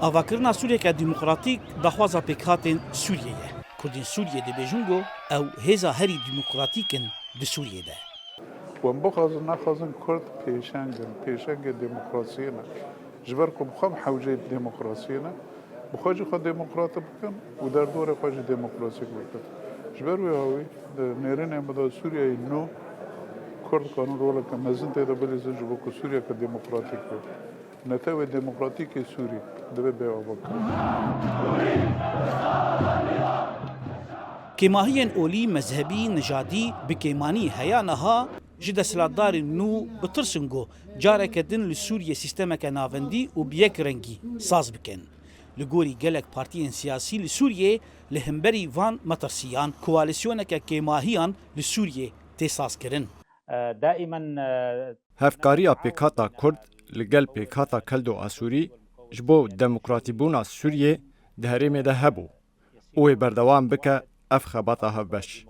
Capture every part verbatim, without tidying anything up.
Avakirina Sûriyeke demokratîk daxwaza pêkhatên Sûriyê ye. Kurdên Sûriyê dibêjin ku ew hêza herî demokratîk in di Sûriyê de. Em bixwazin nexwazin Kurd pêşeng in, pêşengê demokrasiyê ne. Ji ber ku bi xwe bi hewceyê demokrasiyê ne, bi xwe jî xwe demokrat bikin û derdorê xwe jî demokratîk bikin. Ji ber wê hawî di nêrînê me de Sûriyeyê nû Kurd kanin roleke mezin tê de bilîzin ji bo ku Sûriyeke demokratîk be. Netewê demokratîk ê Sûrî divê bê avakirin. Kêmahiyên olî, mezhebî, nijadî bi kêmanî heya niha ji desthilatdarên nû bi tirs in ku careke din li Sûriyê sîstemeke navendî û bi yek rengî saz bikin. Li gorî gelek partiyên siyasî li Sûriyê li hemberî van metirsiyan koalîsyoneke kêmahiyan li Sûriyê tê sazkirin. دائما Hevkariya pêkhata Kurd li gel pêkhata Keldo-Asûrî ji bo demokratîbûna Sûriyê di herêmê de hebû û wê berdewam bike ev xebata hevbeş.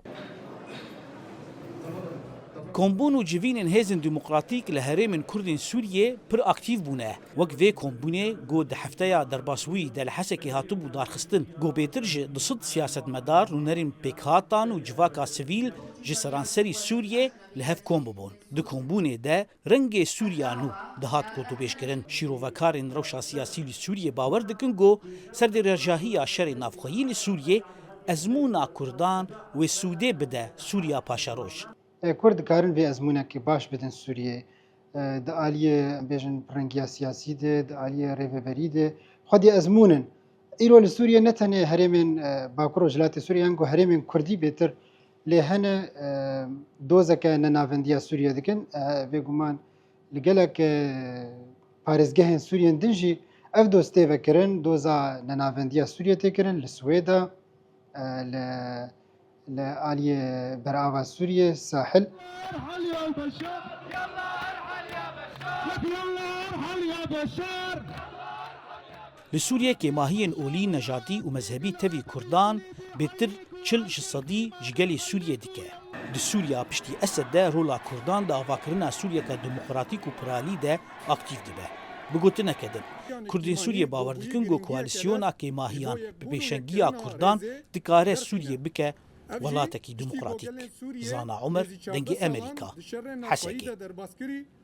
Kombûn û civînên hêzên demokratîk li herêmên Kurdên Sûriyê pir aktîf bûne. Wek vê kombûnê ku di hefteya derbasbûyî de li Hesekê hatibû darxistin, ku bêtir ji du sed siyasetmedar, nûnerên pêkhatan û civaka sivîl ji seranserî Sûriyê li hev kom bibûn. Di kombûnê de Rengê Sûriya nû dihat gotûbêjkirin. Şîrovekarên rewşa siyasî li Sûriyê bawer dikin ku serdêrêjahiya şerê navxweyî li Sûriyê ezmûna Kurdan wê sûdê bide Sûriya paşeroj. Kurd dikarin vê ezmûnekê baş bidin Sûriyê. Di aliyê bêjin pirengiya siyasî de, di aliyê rêveberî de xwedî ezmûn in. Îro li Sûriyê ne tenê herêmên Bakur Rojhilatê Sûriyê yan ku herêmên Kurdî bêtir lê hene dozeke nenavendiya Sûriyê dikin. Bêguman li gelek parêzgehên Sûriyên din jî ev doz tê vekirin, doza nenavendiya Sûriyê tê kirin li Swêda, li li aliyê berava Sûriyê, sahil. Li Sûriyê kêmahiyên olî, nejatî û mezhebî tevî Kurdan bêtir çil ji sedî ji gelê Sûriyê dike. Di Sûriya piştî Esed de rola Kurdan di avakirina Sûriyeke demokratîk û piralî de aktîf dibe. Bi gotineke din, Kurdên Sûriyê bawer dikin ku koalîsyona kêmahiyan bi pêşengiya Kurdan dikare Sûriyê bike welatekî demokratîk. Zana Omer, Dengê Emerîka, Hesekê.